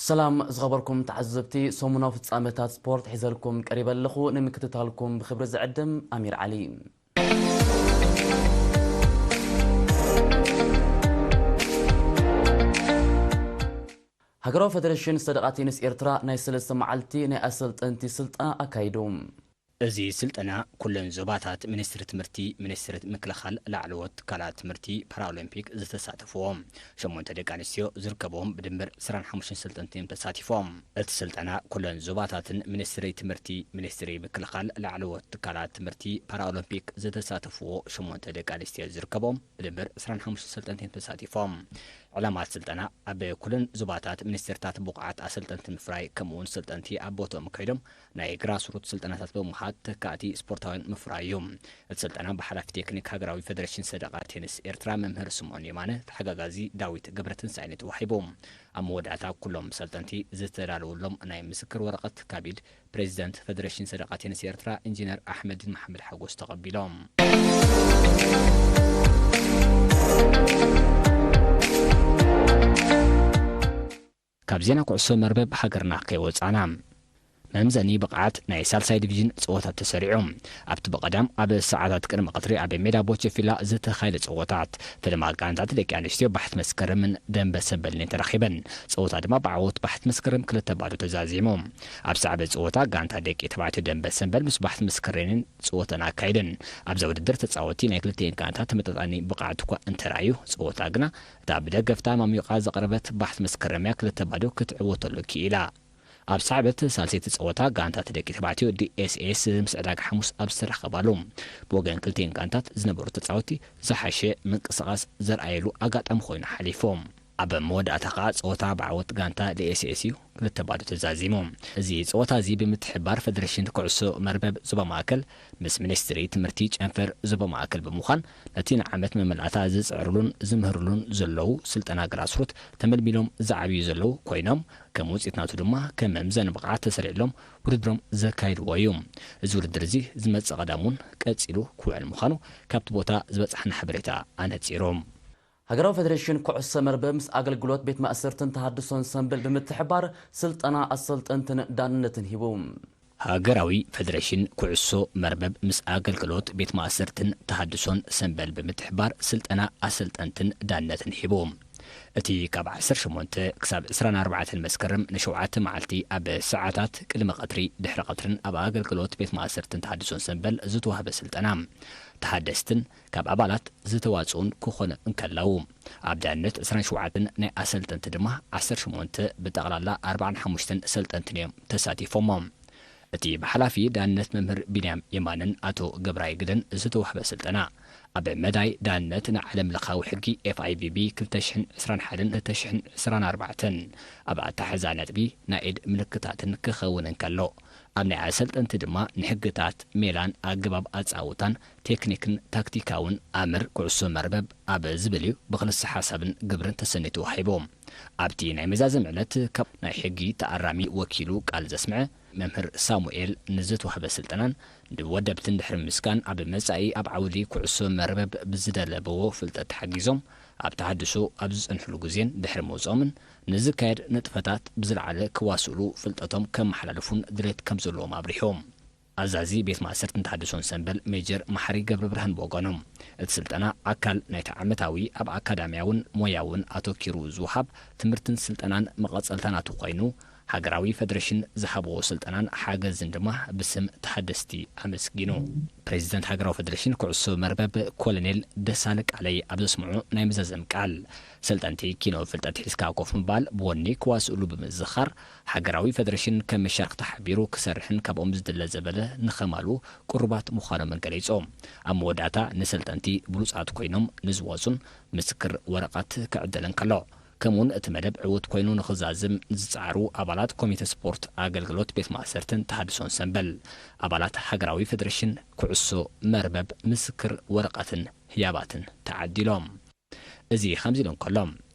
ሰላም ዝኸበርኩም ተዓዘብቲ፣ ሰሙናዊ ፍጻመታት ስፖርት ሒዘልኩም ቀሪበ ኣለኹ። ንምክትታልኩም ብኽብሪ ዝዕድም ኣሚር ዓሊ። ሃገራዊ ፈደረሽን ሰደቓ ቴኒስ ኤርትራ ናይ ሰለስተ መዓልቲ ናይ ኣሰልጠንቲ ስልጠና ኣካይዱ። እዚ ስልጠና ኩለን ዞባታት ሚኒስትሪ ትምህርቲ፣ ሚኒስትሪ ምክልኻል፣ ላዕለዎት ትካላት ትምህርቲ ፓራኦሎምፒክ ዝተሳተፍዎ ሸሞንተ ደቂ ኣንስትዮ ዝርከብዎም ብድምር ዕስራን ሓሙሽተን ሰልጠንቲ እዮም ተሳቲፎም። እቲ ስልጠና ኩለን ዞባታትን ሚኒስትሪ ትምህርቲ፣ ሚኒስትሪ ምክልኻል፣ ላዕለዎት ትካላት ትምህርቲ ፓራኦሎምፒክ ዝተሳተፍዎ ሸሞንተ ደቂ ኣንስትዮ ዝርከብዎም ብድምር ዕስራን ሓሙሽተን ሰልጠንቲ እዮም ተሳቲፎም። ዕላማ እቲ ስልጠና ኣብ ኩለን ዞባታት ሚኒስትርታት ብቑዓት ኣሰልጠንቲ ምፍራይ፣ ከምኡውን ሰልጠንቲ ኣብ ቦትኦም ከይዶም ናይ ግራስሩት ስልጠናታት ብምሃብ ተካእቲ ስፖርታውያን ምፍራይ እዩ። እቲ ስልጠና ብሓላፊ ቴክኒክ ሃገራዊ ፈደረሽን ሰደቓ ቴኒስ ኤርትራ መምህር ስምኦን የማነ፣ ተሓጋጋዚ ዳዊት ገብረትንሳኤን ተዋሂቡ። ኣብ መወዳእታ ኩሎም ሰልጠንቲ ዝተዳለወሎም ናይ ምስክር ወረቐት ካብ ኢድ ፕሬዚደንት ፈደረሽን ሰደቓ ቴኒስ ኤርትራ ኢንጂነር ኣሕመዲን መሓመድ ሓጎስ ተቐቢሎም። ካብ ዜና ኩዕሶ መርበብ ሃገርና ከይወጻና፣ መምዘኒ ብቕዓት ናይ ሳልሳይ ዲቪዥን ጸወታት ተሰሪዑ። ኣብቲ ብቐዳም ኣብ ሰዓታት ቅድሚ ቀትሪ ኣብ ሜዳ ቦቸፊላ ዝተኻየደ ጸወታት፣ ፈለማ ጋንታት ደቂ ኣንስትዮ ባሕቲ መስከረምን ደንበ ሰንበልን ተራኺበን። ጸወታ ድማ ብዓወት ባሕቲ መስከረም ክልተ ባዶ ተዛዚሙ። ኣብ ሳዕቤን ጸወታ ጋንታ ደቂ ተባዕትዮ ደንበ ሰንበል ምስ ባሕቲ መስከረምን ጸወተን ኣካይደን። ኣብዛ ውድድር ተጻወቲ ናይ ክልቲኤን ጋንታ ተመጣጣኒ ብቕዓት እኳ እንተረኣዩ፣ ጸወታ ግና እታ ብደገፍታ ማሚቓ ዘቕረበት ባሕቲ መስከረምያ ክልተ ባዶ ክትዕወተሉ ክኢላ። ኣብ ሳዕበት ሳልሰይቲ ጸወታ ጋንታት ደቂ ተባዕትዮ ዲ ኤስ ኤስ ምስ ዕዳጋ ሓሙስ ኣብ ዝተራኸባሉ፣ ብወገን ክልቲኤን ጋንታት ዝነበሩ ተጻወቲ ዝሓሸ ምንቅስቓስ ዘርኣየሉ ኣጋጣሚ ኮይኑ ሓሊፉ። ኣብ መወዳእታ ከኣ ጸወታ ብዓወት ጋንታ ዲ ኤስ ኤስ እዩ ክልተ ባዶ ተዛዚሙ። እዚ ጸወታ እዚ ብምትሕብባር ፈደረሽን ኩዕሶ መርበብ ዞባ ማእከል ምስ ሚኒስትሪ ትምህርቲ ጨንፈር ዞባ ማእከል ብምዃን ነቲ ንዓመት መመላእታ ዝጽዕሩሉን ዝምህሩሉን ዘለዉ ስልጠና ግራስሩት ተመልሚሎም ዝዓብዩ ዘለዉ ኮይኖም፣ ከም ውጽኢት ናቱ ድማ ከም መምዘኒ ብቕዓት ተሰሪዕሎም ውድድሮም ዘካይድዎ እዩ። እዚ ውድድር እዚ ዝመጽእ ቀዳም እውን ቀጺሉ ክውዕል ምዃኑ ካብቲ ቦታ ዝበጽሓና ሓበሬታ ኣነጺሩ። ሃገራዊ ፈደሬሽን ኩዕሶ መርበብ ምስ ኣገልግሎት ቤት ማእሰርትን ተሃድሶን ሰንበል ብምትሕባር ስልጠና ኣሰልጠንትን ዳንነትን ሂቡ። ሃገራዊ ፈደሬሽን ኩዕሶ መርበብ ምስ ኣገልግሎት ቤት ማእሰርትን ተሃድሶን ሰንበል ብምትሕባር ስልጠና ኣሰልጠንትን ዳንነትን ሂቡ። እቲ ካብ ዓሰርተ ሸሞንተ ክሳብ ዕስራን ኣርባዕተን መስከረም ንሸውዓተ መዓልቲ ኣብ ሰዓታት ቅድሚ ቀትሪ፣ ድሕሪ ቀትርን ኣብ ኣገልግሎት ቤት ማእሰርትን ተሃድሶን ሰንበል ዝተዋህበ ስልጠና፣ ተሃደስትን ካብ ኣባላት ዝተዋጽኡን ክኾኑ እንከለዉ፣ ኣብ ዳንነት ዕስራን ሸውዓተን ናይ ኣሰልጠንቲ ድማ ዓሰርተ ሸሞንተ፣ ብጠቕላላ ኣርባዓን ሓሙሽተን ሰልጠንትን እዮም ተሳቲፎሞ። እቲ ብሓላፊ ዳንነት መምህር ቢንያም የማነን ኣቶ ገብራይ ግደን ዝተዋህበ ስልጠና፣ ኣብ መዳይ ዳንነት ንዓለም ለኻዊ ሕጊ ኤፍ ኣይ ቪ ቢ ክልተ ሽሕን ዕስራን ሓደን ክልተ ሽሕን ዕስራን ኣርባዕተን፣ ኣብ ኣታሕዛ ነጥቢ ናይ ኢድ ምልክታትን ክኸውን እንከሎ፣ ኣብ ናይ ኣሰልጠንቲ ድማ ንሕግታት ሜላን ኣገባብ ኣጻውታን ቴክኒክን ታክቲካውን ኣምር ኩዕሶ መርበብ ኣብ ዝብል እዩ ብክልሰ ሓሳብን ግብርን ተሰንዩ ተዋሂቡ። ኣብቲ ናይ መዛዘሚ ዕለት ካብ ናይ ሕጊ ተኣራሚ ወኪሉ ቃል ዘስምዐ መምህር ሳሙኤል፣ ንዝተዋህበ ስልጠናን ንወደብትን ድሕሪ ምስጋን፣ ኣብ መጻኢ ኣብ ዓውዲ ኩዕሶ መርበብ ብዝደለብዎ ፍልጠት ተሓጊዞም ኣብ ተሃድሶ ኣብ ዝጸንሕሉ ግዜን ድሕሪ ምውጽኦምን ንዝካየድ ንጥፈታት ብዝለዓለ ክዋስእሉ ፍልጠቶም ከመሓላልፉን ድሌት ከም ዘለዎም ኣብሪሆም። ኣዛዚ ቤት ማእሰርትን ተሃድሶን ሰንበል ሜጀር መሓሪ ገብረብርሃን ብወገኖም፣ እቲ ስልጠና ኣካል ናይቲ ዓመታዊ ኣብ ኣካዳሚያውን ሞያውን ኣተኪሩ ዝወሃብ ትምህርትን ስልጠናን መቐጸልታ ናቱ ኮይኑ፣ ሃገራዊ ፈደረሽን ዝሃብዎ ስልጠናን ሓገዝን ድማ ብስም ተሃደስቲ ኣመስጊኑ። ፕሬዚደንት ሃገራዊ ፈደረሽን ኩዕሶ መርበብ ኮሎኔል ደሳለ ቃለይ ኣብ ዘስምዑ ናይ መዛዘም ቃል፣ ሰልጠንቲ ኪኖ ፍልጠት ሒዝካ ኮፍ ምባል ብወኒ ክዋስእሉ ብምዝኻር፣ ሃገራዊ ፈደረሽን ከም መሻርክቲ ሓቢሩ ክሰርሕን ካብኦም ዝድለ ዘበለ ንኸማሉ ቅሩባት ምዃኖምን ገሊጾም። ኣብ መወዳእታ ንሰልጠንቲ ብሉጻት ኮይኖም ንዝወጹን ምስክር ወረቐት ክዕደል እንከሎ፣ ከምኡውን እቲ መደብ ዕዉት ኮይኑ ንኽዛዝም ንዝጸዓሩ ኣባላት ኮሚተ ስፖርት ኣገልግሎት ቤት ማእሰርትን ተሃድሶን ሰንበል፣ ኣባላት ሃገራዊ ፈደረሽን ኩዕሶ መርበብ ምስክር ወረቐትን ህያባትን ተዓዲሎም። እዚ ከምዚ ኢሉ እንከሎ፣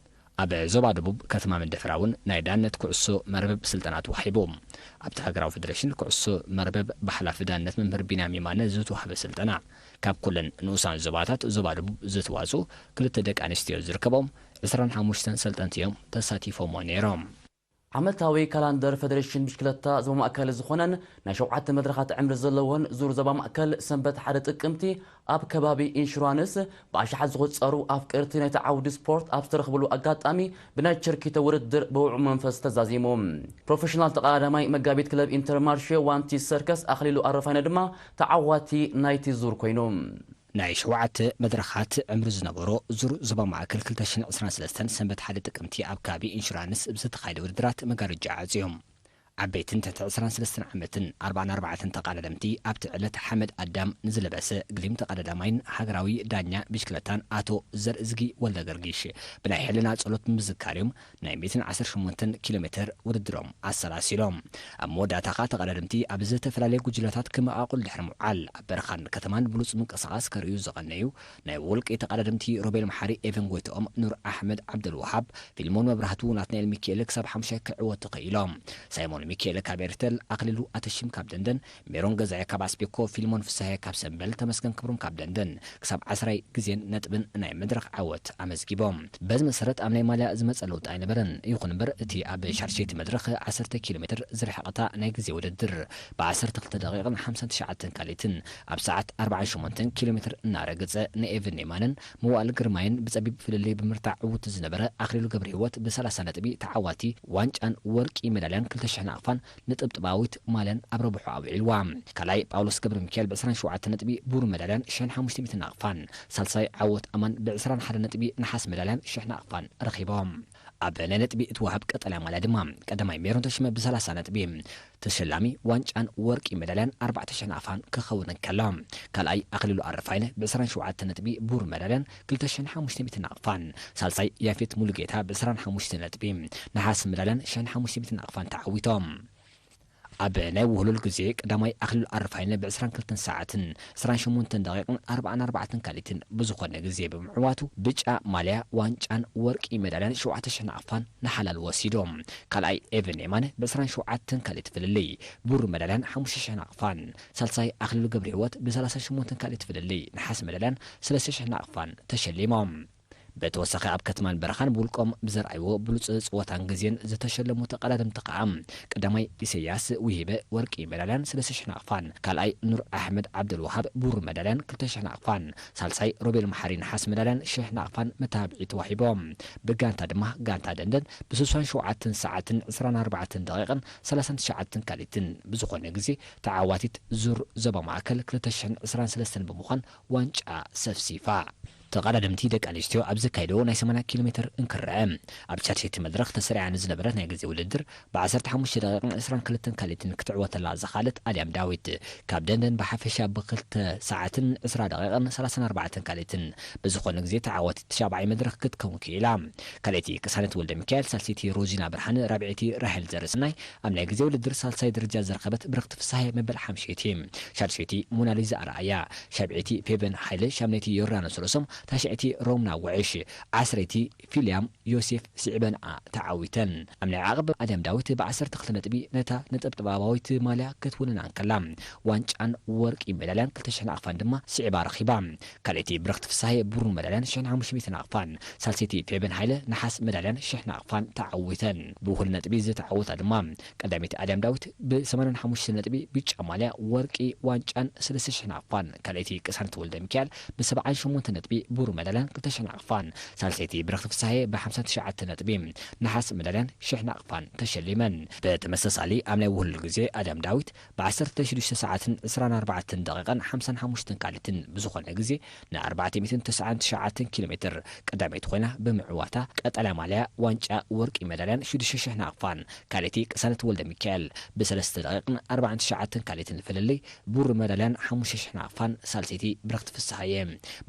ኣብ ዞባ ደቡብ ከተማ መንደፈራ እውን ናይ ዳነት ኩዕሶ መርበብ ስልጠና ተዋሂቡ። ኣብቲ ሃገራዊ ፈደረሽን ኩዕሶ መርበብ ብሓላፊ ዳነት መምህር ቢንያም የማነ ዝተዋህበ ስልጠና፣ ካብ ኩለን ንኡሳን ዞባታት ዞባ ደቡብ ዝተዋፅኡ ክልተ ደቂ ኣንስትዮ ዝርከቦም ዕስራን ሓሙሽተን ሰልጠንቲ እዮም ተሳቲፎምዎ ነይሮም። ዓመታዊ ካላንደር ፈደሬሽን ብሽክለታ ዞባ ማእከል ዝኾነን ናይ ሸውዓተ መድረኻት ዕምሪ ዘለዎን ዙር ዞባ ማእከል ሰንበት ሓደ ጥቅምቲ ኣብ ከባቢ ኢንሹራንስ ብኣሽሓት ዝቑጸሩ ኣፍቀርቲ ናይቲ ዓውዲ ስፖርት ኣብ ዝተረኽብሉ ኣጋጣሚ ብናይ ቸርኪቶ ውድድር ብውዑ መንፈስ ተዛዚሙ። ፕሮፌሽናል ተቐዳዳማይ መጋቢት ክለብ ኢንተርማርሼ ዋንቲ ሰርከስ ኣኽሊሉ ኣረፋይነ ድማ ተዓዋቲ ናይቲ ዙር ኮይኑ። ናይ ሸውዓተ መድረኻት ዕምሪ ዝነበሮ ዙር ዞባ ማእከል ክልተ ሽሕን ዕስራን ሰለስተን ሰንበት ሓደ ጥቅምቲ ኣብ ከባቢ ኢንሹራንስ ብዝተኻየደ ውድድራት መጋረጃ ዓጽዮም። ዓበይትን ትሕቲ ዕስራን ሰለስተን ዓመትን ኣርባዓን ኣርባዕተን ተቐዳደምቲ ኣብቲ ዕለት ሓመድ ኣዳም ንዝለበሰ ግሊም ተቐዳዳማይን ሃገራዊ ዳኛ ብሽክለታን ኣቶ ዘርእዝጊ ወልደ ገርጊሽ ብናይ ሕልና ጸሎት ብምዝካር እዮም ናይ ሚእትን ዓሰርተ ሸሞንተን ኪሎ ሜትር ውድድሮም ኣሰላሲሎም። ኣብ መወዳእታ ኸኣ ተቐዳደምቲ ኣብ ዝተፈላለየ ጉጅለታት ክመቓቑል ድሕሪ ምውዓል ኣብ በረኻን ከተማን ብሉጽ ምንቅስቓስ ከርእዩ ዝቐነዩ ናይ ውልቂ ተቐዳደምቲ ሮቤል መሓሪ፣ ኤቨን ጎይትኦም፣ ኑር ኣሕመድ፣ ዓብደልወሃብ፣ ፊልሞን መብራህቱ፣ ናትናኤል ሚካኤል ክሳብ ሓሙሻይ ክዕወቱ ክኢሎም። ሳይሞን ሚካኤል ካብ ኤርተል፣ ኣኽሊሉ ኣተሽም ካብ ደንደን፣ ሜሮን ገዛኢ ካብ ኣስቤኮ፣ ፊልሞን ፍስሃየ ካብ ሰምበል፣ ተመስገን ክብሮም ካብ ደንደን ክሳብ ዓስራይ ግዜን ነጥብን ናይ መድረኽ ዓወት ኣመዝጊቦም። በዚ መሰረት ኣብ ናይ ማልያ ዝመጸ ለውጢ ኣይነበረን። ይኹን እምበር እቲ ኣብ ሻርሸይቲ መድረኽ ዓሰርተ ኪሎ ሜትር ዝርሕቐታ ናይ ግዜ ውድድር ብ ዓሰርተ ክልተ ደቂቕን ሓምሳን ትሽዓተን ካልኢትን ኣብ ሰዓት ኣርባዓን ሸሞንተን ኪሎ ሜትር እናረገጸ ንኤቨን የማነን መዋእል ግርማይን ብጸቢብ ፍልልይ ብምርታዕ ዕውት ዝነበረ ኣኽሊሉ ገብረህይወት ብ ሰላሳ ነጥቢ ተዓዋቲ ዋንጫን ወርቂ ሜዳልያን ክልተ ሽሕ ናቕፋን ንጥብጥባዊት ማልያን ኣብ ረብሑ ኣውዒልዋ። ካልኣይ ጳውሎስ ገብረ ሚካኤል ብ ዕስራን ሸውዓተን ነጥቢ ብሩር መዳልያን ሽሕን ሓሙሽተ ሚእትን ናቕፋን፣ ሳልሳይ ዓወት ኣማን ብ ዕስራን ሓደ ነጥቢ ነሓስ መዳልያን ሽሕ ናቕፋን ረኺቦም። ኣብ ናይ ነጥቢ እትወሃብ ቀጠልያ ማልያ ድማ ቀዳማይ ሜሮን ተሽመ ብ ሰላሳ ነጥቢ ተሸላሚ ዋንጫን ወርቂ መዳልያን ኣርባዕተ ሽሕ ናቕፋን ክኸውን እንከሎ፣ ካልኣይ ኣኽሊሉ ኣረፋይነ ብ ዕስራን ሸውዓተን ነጥቢ ብሩር መዳልያን ክልተ ሽሕን ሓሙሽተ ሚእትን ናቕፋን፣ ሳልሳይ ያፌት ሙሉጌታ ብ ዕስራን ሓሙሽተ ነጥቢ ነሓስ መዳልያን ሽሕን ሓሙሽተ ሚእትን ናቕፋን ተዓዊቶም። ኣብ ናይ ውህሉል ግዜ ቀዳማይ ኣኽሊሉ ኣረፋይነ ብ ዕስራን ክልተን ሰዓትን ዕስራን ሸሞንተን ደቂቕን ኣርባዓን ኣርባዕተን ካልኢትን ብዝኾነ ግዜ ብምዕዋቱ ብጫ ማልያ ዋንጫን ወርቂ ሜዳልያን ሸውዓተ ሽሕ ናቕፋን ንሓላሉ ወሲዶም። ካልኣይ ኤቨን የማነ ብ ዕስራን ሸውዓተን ካልኢት ፍልልይ ብሩር መዳልያን ሓሙሽተ ሽሕ ናቕፋን፣ ሳልሳይ ኣኽሊሉ ገብረህይወት ብ ሰላሳን ሸሞንተን ካልኢት ፍልልይ ነሓስ መዳልያን ሰለስተ ሽሕ ናቕፋን ተሸሊሞም። ብተወሳኺ ኣብ ከተማን በረኻን ብውልቆም ብዘርኣይዎ ብሉጽ ጸወታን ግዜን ዝተሸለሙ ተቐዳደምቲ ከኣ ቀዳማይ ኢሰያስ ውሂበ ወርቂ መዳልያን ሰለስተ ሽሕ ናቕፋን፣ ካልኣይ ኑር ኣሕመድ ዓብደልወሃብ ብሩር መዳልያን ክልተ ሽሕ ናቕፋን፣ ሳልሳይ ሮቤል መሓሪ ነሓስ መዳልያን ሽሕ ናቕፋን መተባብዒ ተዋሂቦም። ብጋንታ ድማ ጋንታ ደንደን ብስሳን ሸውዓተን ሰዓትን ዕስራን ኣርባዕተን ደቂቕን ሰላሳን ትሽዓተን ካልኢትን ብዝኾነ ግዜ ተዓዋቲት ዙር ዞባ ማእከል ክልተ ሽሕን ዕስራን ሰለስተን ብምዃን ዋንጫ ሰፍሲፋ። ተቐዳደምቲ ደቂ ኣንስትዮ ኣብ ዘካየድዎ ናይ ሰማንያ ኪሎ ሜትር እንክርዐ፣ ኣብ ሻድሸይቲ መድረኽ ተሰሪዓ ንዝነበረት ናይ ግዜ ውድድር ብ ዓሰርተ ሓሙሽተ ደቂቕን ዕስራን ክልተን ካልኢትን ክትዕወተላ ዝኸኣለት ኣድያም ዳዊት፣ ካብ ደንደን ብሓፈሻ ብክልተ ሰዓትን ዕስራ ደቂቕን ሰላሳን ኣርባዕተን ካልኢትን ብዝኾነ ግዜ ተዓዋቲት ሻብዓይ መድረኽ ክትከውን ክኢላ። ካልኣይቲ ቅሳነት ወልደ ሚካኤል፣ ሳልሰይቲ ሮዚና ብርሃነ፣ ራብዐይቲ ራሄል ዘርእሰናይ፣ ኣብ ናይ ግዜ ውድድር ሳልሳይ ደረጃ ዝረኸበት ብርኽቲ ፍስሃየ መበል ሓምሸይቲ፣ ሻድሸይቲ ሞናሊዛ ኣርኣያ፣ ሻብዐይቲ ፌቨን ሃይለ፣ ሻምነይቲ ዮርዳኖስ ርእሶም፣ ታሽዐይቲ ሮምና ጉዕሽ፣ ዓስረይቲ ፊልያም ዮሴፍ ስዒበንኣ ተዓዊተን። ኣብ ናይ ዓቐብ ኣድያም ዳዊት ብ ዓሰርተ ክልተ ነጥቢ ነታ ነጠብጠባባዊት ማልያ ክትውንና እንከላ፣ ዋንጫን ወርቂ ሜዳልያን ክልተ ሽሕ ናቕፋን ድማ ስዒባ ረኺባ። ካልኣይቲ ብርኽቲ ፍስሃየ ብሩር መዳልያን ሽሕን ሓሙሽተ ሚእትን ናቕፋን፣ ሳልሰይቲ ፌበን ሃይለ ነሓስ መዳልያን ሽሕ ናቕፋን ተዓዊተን። ብእኹል ነጥቢ ዝተዓወታ ድማ ቀዳመይቲ ኣድያም ዳዊት ብ ሰማንያን ሓሙሽተ ነጥቢ ብጫ ማልያ ወርቂ ዋንጫን ሰለስተ ሽሕ ናቕፋን፣ ካልኣይቲ ቅሳነት ወልደ ሚካኤል ብ ሰብዓን ሸሞንተ ነጥቢ ብሩር መዳልያን ክልተ ሽሕ ናቕፋን፣ ሳልሰይቲ ብርኽቲ ፍስሃየ ብ ሓምሳን ትሽዓተን ነጥቢ ነሓስ መዳልያን ሽሕ ናቕፋን ተሸሊመን። ብተመሳሳሊ ኣብ ናይ ውህሉል ግዜ ኣድያም ዳዊት ብ ዓሰርተ ሽዱሽተ ሰዓትን ዕስራን ኣርባዕተን ደቂቕን ሓምሳን ሓሙሽተን ካልኢትን ብዝኾነ ግዜ ን ኣርባዕተ ሚእትን ተስዓን ትሽዓተን ኪሎ ሜትር ቀዳመይቲ ኮይና ብምዕዋታ ቀጠልያ ማልያ ዋንጫ ወርቂ መዳልያን ሽዱሽተ ሽሕ ናቕፋን፣ ካልኣይቲ ቅሳነት ወልደ ሚካኤል ብ ሰለስተ ደቂቕን ኣርባዓን ትሽዓተን ካልኢትን ፍልልይ ብሩር መዳልያን ሓሙሽተ ሽሕ ናቕፋን፣ ሳልሰይቲ ብርኽቲ ፍስሃየ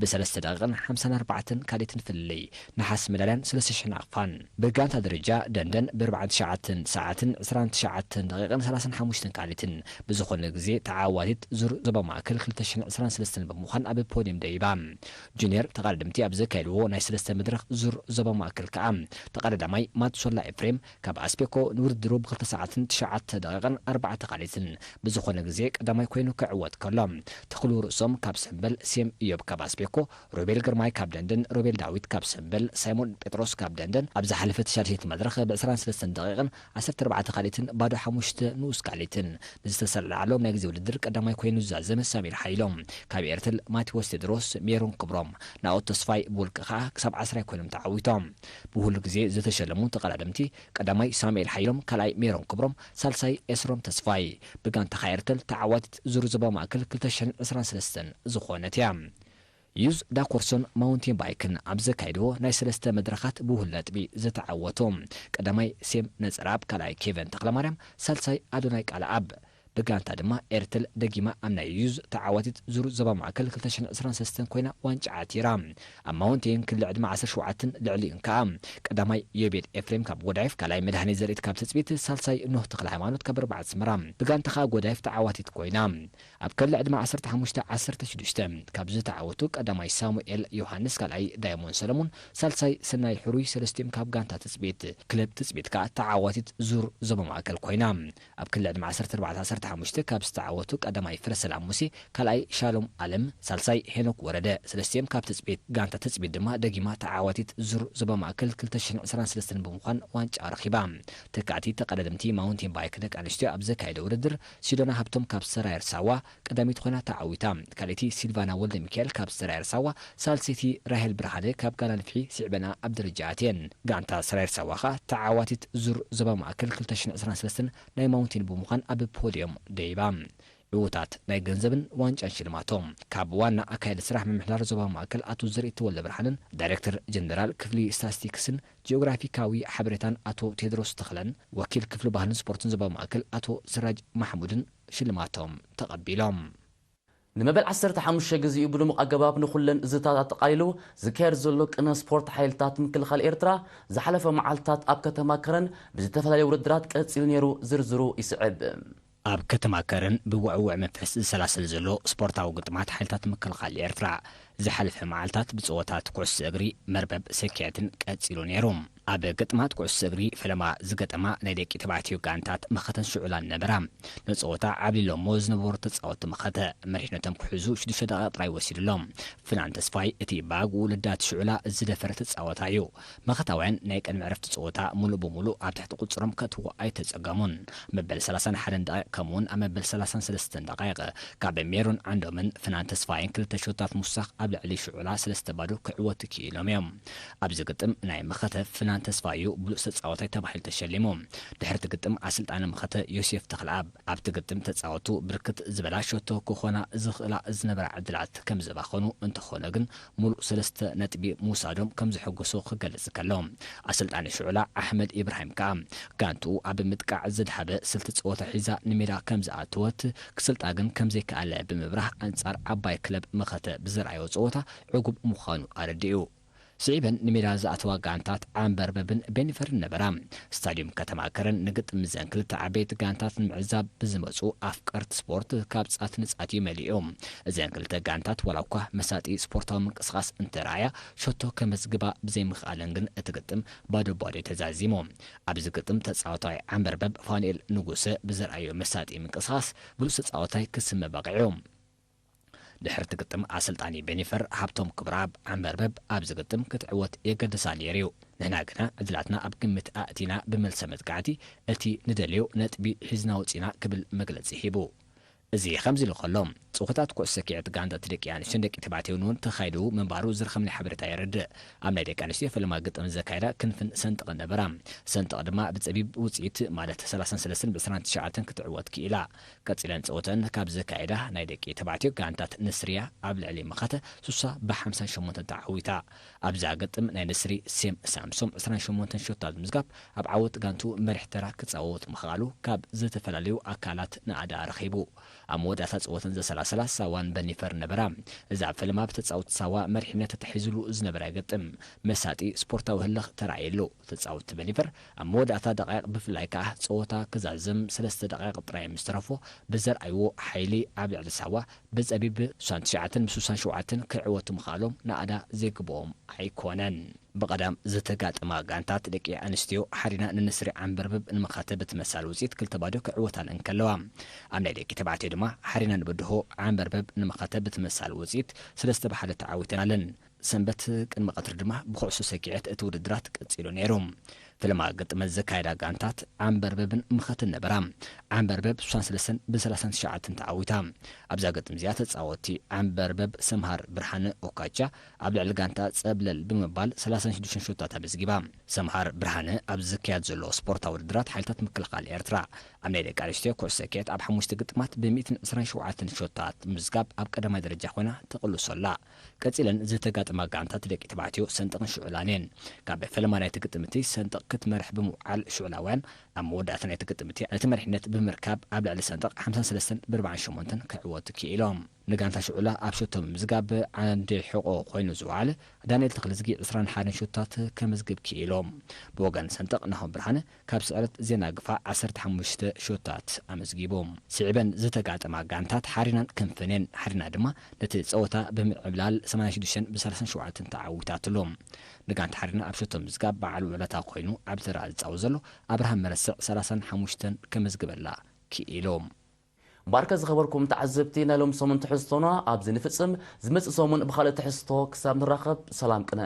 ብ ሰለስተ ደቂቕን ሓምሳን ኣርባዕተን ካልኢትን ፍልልይ ነሓስ መዳልያን ሰለስተ ሽሕ ናቕፋን። ብጋንታ ደረጃ ደንደን ብ ኣርባዓን ትሽዓተን ሰዓትን ዕስራን ትሽዓተን ደቂቕን ሰላሳን ሓሙሽተን ካልኢትን ብዝኾነ ግዜ ተዓዋቲት ዙር ዞባ ማእከል ክልተ ሽሕን ዕስራን ሰለስተን ብምዃን ኣብ ፖድየም ደይባ። ጁኒየር ተቐዳደምቲ ኣብ ዘካየድዎ ናይ ሰለስተ መድረኽ ዙር ዞባ ማእከል ከኣ ተቐዳዳማይ ማትሶላ ኤፍሬም ካብ ኣስፔኮ ንውድድሩ ብክልተ ሰዓትን ትሽዓተ ደቂቕን ኣርባዕተ ካልኢትን ብዝኾነ ግዜ ቀዳማይ ኮይኑ ክዕወት ከሎ፣ ተኽሉ ርእሶም ካብ ሰምበል፣ ሴም እዮብ ካብ ኣስፔኮ፣ ሮቤል ግርማይ ካብ ደንደን፣ ሮቤል ዳዊት ካብ ሰምበል፣ ሳይሞን ጴጥሮስ ካብ ደንደን ኣብ ዝሓለፈ ተሻደሲት መድረኽ ብ ዕስራን ሰለስተን ደቂቕን ዓሰርተ ኣርባዕተ ካልኢትን ባዶ ሓሙሽተ ንኡስ ካልኢትን ብዝተሰለዓሎም ናይ ግዜ ውድድር ቀዳማይ ኮይኑ ዝዛዘመ ሳሚር ሓይሎም ካብ ኤርትል፣ ማቴዎስ ቴድሮስ፣ ሜሮን ክብሮም፣ ናኦት ተስፋይ ብውልቂ ከኣ ክሳብ ዓስራይ ኮይኖም ተዓዊቶም። ብኩሉ ግዜ ዝተሸለሙ ተቐዳደምቲ ቀዳማይ ሳሙኤል ሓይሎም፣ ካልኣይ ሜሮን ክብሮም፣ ሳልሳይ ኤስሮም ተስፋይ። ብጋንታ ከኣ ኤርትል ተዓዋቲት ዙር ዞባ ማእከል ክልተ ሽሕን ዕስራን ሰለስተን ዝኾነት እያ። ዩዝ ዳኮርሶን ማውንቴን ባይክን ኣብ ዘካየድዎ ናይ ሰለስተ መድረኻት ብውህል ነጥቢ ዝተዓወቱ ቀዳማይ ሴም ነጸራብ፣ ካልኣይ ኬቨን ተኽለማርያም፣ ሳልሳይ ኣዶናይ ቃልኣብ። ብጋንታ ድማ ኤርትል ደጊማ ኣብ ናይ ዩዝ ተዓዋቲት ዙር ዞባ ማእከል ክልተ ሽሕን ዕስራን ሰለስተን ኮይና ዋንጫ ዓቲራ። ኣብ ማውንቴን ክሊ ዕድመ ዓሰርተ ሸውዓተን ልዕሊኡን ከኣ ቀዳማይ ዮቤድ ኤፍሬም ካብ ጎዳይፍ፣ ካልኣይ መድሃኔ ዘርኢት ካብ ትጽቢት፣ ሳልሳይ ኖህ ተኽለ ሃይማኖት ካብ ኣርባዕተ ኣስመራ። ብጋንታ ከኣ ጎዳይፍ ተዓዋቲት ኮይና። ኣብ ክሊ ዕድመ ዓሰርተ ሓሙሽተ ዓሰርተ ሽዱሽተ ካብ ዝተዓወቱ ቀዳማይ ሳሙኤል ዮሃንስ፣ ካልኣይ ዳይሞን ሰለሙን፣ ሳልሳይ ሰናይ ሕሩይ፣ ሰለስቲኦም ካብ ጋንታ ትጽቢት። ክለብ ትጽቢት ከኣ ተዓዋቲት ዙር ዞባ ማእከል ኮይና። ኣብ ክሊ ዕድመ ዓሰርተ ኣርባዕተ ዓሰርተ ሓሙሽተ ካብ ዝተዓወቱ ቀዳማይ ፍረሰላም ሙሴ፣ ካልኣይ ሻሎም ኣለም፣ ሳልሳይ ሄኖክ ወረደ፣ ሰለስቲኦም ካብ ትጽቢት። ጋንታ ትጽቢት ድማ ደጊማ ተዓዋቲት ዙር ዞባ ማእከል ክልተ ሽሕን ዕስራን ሰለስተን ብምዃን ዋንጫ ረኺባ። ተካእቲ ተቐዳደምቲ ማውንቴን ባይክ ደቂ ኣንስትዮ ኣብ ዘካየደ ውድድር ሲዶና ሃብቶም ካብ ሰራየር ሳዋ ቀዳሚት ኮይና ተዓዊታ። ካልኣይቲ ሲልቫና ወልደ ሚካኤል ካብ ሰራየር ሳዋ፣ ሳልሰይቲ ራሄል ብርሃነ ካብ ጋና ንፍሒ ስዒበንኣ ኣብ ደረጃ ኣትየን። ጋንታ ሰራየር ሳዋ ከኣ ተዓዋቲት ዙር ዞባ ማእከል ክልተ ሽሕን ዕስራን ሰለስተን ናይ ማውንቴን ብምዃን ኣብ ፖድዮም ደይባ። ዕዉታት ናይ ገንዘብን ዋንጫን ሽልማቶም ካብ ዋና ኣካያዲ ስራሕ ምምሕዳር ዞባ ማእከል ኣቶ ዘርኢ ተወልደ ብርሃንን ዳይሬክተር ጀነራል ክፍሊ ስታስቲክስን ጂኦግራፊካዊ ሓበሬታን ኣቶ ቴድሮስ ተኽለን ወኪል ክፍሊ ባህልን ስፖርትን ዞባ ማእከል ኣቶ ስራጅ ማሕሙድን ሽልማቶም ተቐቢሎም። ንመበል ዓሰርተ ሓሙሽተ ግዜኡ ብድሙቕ ኣገባብ ንኹለን ዝታት ኣጠቓሊሉ ዝካየድ ዘሎ ቅነ ስፖርት ሓይልታት ምክልኻል ኤርትራ ዝሓለፈ መዓልታት ኣብ ከተማ ከረን ብዝተፈላለዩ ውድድራት ቀጺሉ ነይሩ። ዝርዝሩ ይስዕብ። ኣብ ከተማ ከረን ብውዕውዕ መንፈስ ዝሰላሰል ዘሎ ስፖርታዊ ግጥማት ሓይልታት ምክልኻል ኤርትራ ዝሓለፈ መዓልታት ብጸወታት ኩዕሶ እግሪ፣ መርበብ፣ ሰኪዐትን ቀጺሉ ነይሩ። ኣብ ግጥማት ኩዕሶ እግሪ ፈለማ ዝገጠማ ናይ ደቂ ተባዕትዮ ጋንታት መኸተን ሽዑላን ነበራ። ንጸወታ ዓብሊሎሞ ዝነበሩ ተጻወትቲ መኸተ መሪሕነቶም ክሕዙ ሽዱሽተ ደቂቕ ጥራይ ወሲድሎም። ፍናን ተስፋይ እቲ ብኣግኡ ልዳት ሽዑላ ዝደፈረ ተጻወታይ እዩ። መኸታውያን ናይ ቅድሚ ዕረፍቲ ጸወታ ሙሉእ ብሙሉእ ኣብ ትሕቲ ቁጽሮም ከእትዎ ኣይተጸገሙን። መበል ሰላሳን ሓደን ደቂቕ ከምኡውን ኣብ መበል ሰላሳን ሰለስተን ደቂቕ ካብ ሜሮን ዓንዶምን ፍናን ተስፋይን ክልተ ሾታት ምውሳኽ ኣብ ልዕሊ ሽዑላ ሰለስተ ባዶ ክዕወቱ ክኢሎም እዮም። ኣብዚ ግጥም ናይ መኸተ ፍናን ተስፋዩ ብሉጽ ተጻዋታይ ተባሂሉ ተሸሊሙ። ድሕርቲ ግጥም ኣሰልጣኒ መኸተ ዮሴፍ ተኽለኣብ ኣብቲ ግጥም ተጻወቱ ብርክት ዝበላ ሸቶ ክኾና ዝኽእላ ዝነበራ ዕድላት ከም ዘባኸኑ፣ እንተኾነ ግን ሙሉእ ሰለስተ ነጥቢ ምውሳዶም ከም ዘሐጎሶ ክገልጽ ከሎ፣ ኣሰልጣኒ ሽዑላ ኣሕመድ ኢብራሂም ከኣ ጋንትኡ ኣብ ምጥቃዕ ዝድሃበ ስልቲ ጸወታ ሒዛ ንሜዳ ከም ዝኣተወት፣ ክስልጣ ግን ከም ዘይከኣለ ብምብራህ፣ ኣንጻር ዓባይ ክለብ መኸተ ብዘርኣዮ ጸወታ ዕጉብ ምዃኑ ኣረዲኡ። ስዒበን ንሜዳ ዝኣተዋ ጋንታት ዓንበርበብን ቤኒፈርን ነበራ። ስታድዩም ከተማ ከረን ንግጥም እዘን ክልተ ዓበይቲ ጋንታት ንምዕዛብ ብዝመጹ ኣፍቀርቲ ስፖርት ካብ ጻት ንጻት እዩ መሊኡ። እዘን ክልተ ጋንታት ዋላ እኳ መሳጢ ስፖርታዊ ምንቅስቓስ እንተረኣያ፣ ሸቶ ከመዝግባ ብዘይምኽኣለን ግን እቲ ግጥም ባዶ ባዶ እዩ ተዛዚሙ። ኣብዚ ግጥም ተጻዋታይ ዓንበርበብ ፋኑኤል ንጉሰ ብዘርኣዮ መሳጢ ምንቅስቓስ ብሉጽ ተጻዋታይ ክስመ በቒዑ። ድሕርቲ ግጥም ኣሰልጣኒ ቤኒፈር ሃብቶም ክብረኣብ ዓንበርበብ ኣብዚ ግጥም ክትዕወት የገድሳ ነይሩ እዩ። ንሕና ግና ዕድላትና ኣብ ግምት ኣእቲና ብመልሰ መጥቃዕቲ እቲ ንደልዮ ነጥቢ ሒዝና ወጺና ክብል መግለጺ ሂቡ። እዚ ከምዚ ኢሉ ከሎ፣ ጸወታት ኩዕሶ ሰኪዐት ጋንታት ደቂ ኣንስትዮን ደቂ ተባዕትዮን እውን ተኻይዱ ምንባሩ ዝረኸብናዮ ሓበሬታ የረድእ። ኣብ ናይ ደቂ ኣንስትዮ ፈለማ ግጥም ዘካየዳ ክንፍን ሰንጥቕን ነበራ። ሰንጥቕ ድማ ብጸቢብ ውጽኢት ማለት ሰላሳን ሰለስተን ብዕስራን ትሽዓተን ክትዕወት ክኢላ። ቀጺለን ጸወተን ካብ ዘካየዳ ናይ ደቂ ተባዕትዮ ጋንታት ንስርያ ኣብ ልዕሊ መኸተ ሱሳ ብሓምሳን ሸሞንተን ተዓዊታ። ኣብዛ ግጥም ናይ ንስሪ ሴም ሳምሶም ዕስራን ሸሞንተን ሾታት ብምዝጋብ ኣብ ዓወት ጋንቱ መሪሕ ተራ ክጻወት ምኽኣሉ ካብ ዝተፈላለዩ ኣካላት ናእዳ ረኺቡ። ኣብ መወዳእታ ጸወተን ዘሰላሰላ ሳዋን በኒፈር ነበራ። እዛ ፈለማ ብተጻወቲ ሳዋ መሪሕነት ተታሒዙሉ ዝነበረ ግጥም መሳጢ ስፖርታዊ ህልኽ ተራእየሉ። ተጻወቲ በኒፈር ኣብ መወዳእታ ደቃይቕ ብፍላይ ከኣ ጸወታ ክዛዝም ሰለስተ ደቃይቕ ጥራይ ምስ ተረፎ ብዘርኣይዎ ሓይሊ ኣብ ልዕሊ ሳዋ ብጸቢብ ሱሳን ትሽዓተን ብ ሱሳን ሸውዓተን ክዕወቱ ምኽኣሎም ናእዳ ዘይግብኦም ኣይኮነን። ብቐዳም ዝተጋጠማ ጋንታት ደቂ ኣንስትዮ ሓሪና ንንስሪ ዓንበርበብ ንመኸተ ብትመሳል ውጽኢት ክልተ ባዶ ክዕወታን እንከለዋ፣ ኣብ ናይ ደቂ ተባዕትዮ ድማ ሓሪና ንበድሆ ዓንበርበብ ንመኸተ ብትመሳል ውጽኢት ሰለስተ ብ ሓደ ተዓዊተናለን። ሰንበት ቅድሚ ቀትሪ ድማ ብኩዕሶ ሰኪዐት እቲ ውድድራት ቀጺሉ ነይሩ። ፈለማ ግጥመት ዘካየዳ ጋንታት ዓንበርበብን ምኸትን ነበራ። ዓንበርበብ ሱሳን ሰለስተን ብሰላሳን ትሽዓተን ተዓዊታ። ኣብዛ ግጥም እዚኣ ተጻወትቲ ዓንበርበብ ሰምሃር ብርሃነ ኦካቻ ኣብ ልዕሊ ጋንታ ጸብለል ብምባል ሰላሳን ሽዱሽተን ሾታት ኣመዝጊባ። ሰምሃር ብርሃነ ኣብ ዝካየድ ዘሎ ስፖርታዊ ውድድራት ሓይልታት ምክልኻል ኤርትራ ኣብ ናይ ደቂ ኣንስትዮ ኩዕሶ ሰኪዐት ኣብ ሓሙሽተ ግጥማት ብሚእትን ዕስራን ሸውዓተን ሾታት ምዝጋብ ኣብ ቀዳማይ ደረጃ ኮይና ተቕልሶ ኣላ። ቀጺለን ዝተጋጥማ ጋንታት ደቂ ተባዕትዮ ሰንጠቕን ሽዑላን እየን። ካብ ፈለማ ናይቲ ግጥምቲ ሰንጠቕ ክትመርሕ ብምውዓል ሽዑላውያን ኣብ መወዳእታ ናይቲ ግጥምቲ ነቲ መሪሕነት ብምርካብ ኣብ ልዕሊ ሰንጠቕ ሓምሳን ሰለስተን ብኣርባዓን ሸሞንተን ክዕወቱ ክኢሎም። ንጋንታ ሽዑላ ኣብ ሸቶ ብምዝጋብ ዓንዲ ሕቖ ኮይኑ ዝወዓለ ዳንኤል ተኽለዝጊ ዕስራን ሓደን ሾታት ከመዝግብ ክኢሎም። ብወገን ሰንጠቕ ናሆም ብርሃነ ካብ ስዕረት ዜና ግፋ ዓሰርተ ሓሙሽተ ሾታት ኣመዝጊቡ። ስዒበን ዝተጋጠማ ጋንታት ሓሪናን ክንፈኔን ሓሪና ድማ ነቲ ጸወታ ብምዕብላል ሰማንያን ሽዱሽተን ብሰላሳን ሸውዓተን ተዓዊታትሉ። ንጋንታ ሓሪና ኣብ ሸቶ ምዝጋብ በዓል ውዕለታ ኮይኑ ኣብ ተራ ዝጻወት ዘሎ ኣብርሃም መረስዕ ሰላሳን ሓሙሽተን ከመዝግበላ ክኢሉ። እምበኣርከ ዝኸበርኩም ተዓዘብቲ ናይ ሎም ሰሙን ትሕዝቶና ኣብዚ ንፍጽም። ዝመጽእ ሰሙን ብኻልእ ትሕዝቶ ክሳብ ንራኸብ ሰላም ቅነ።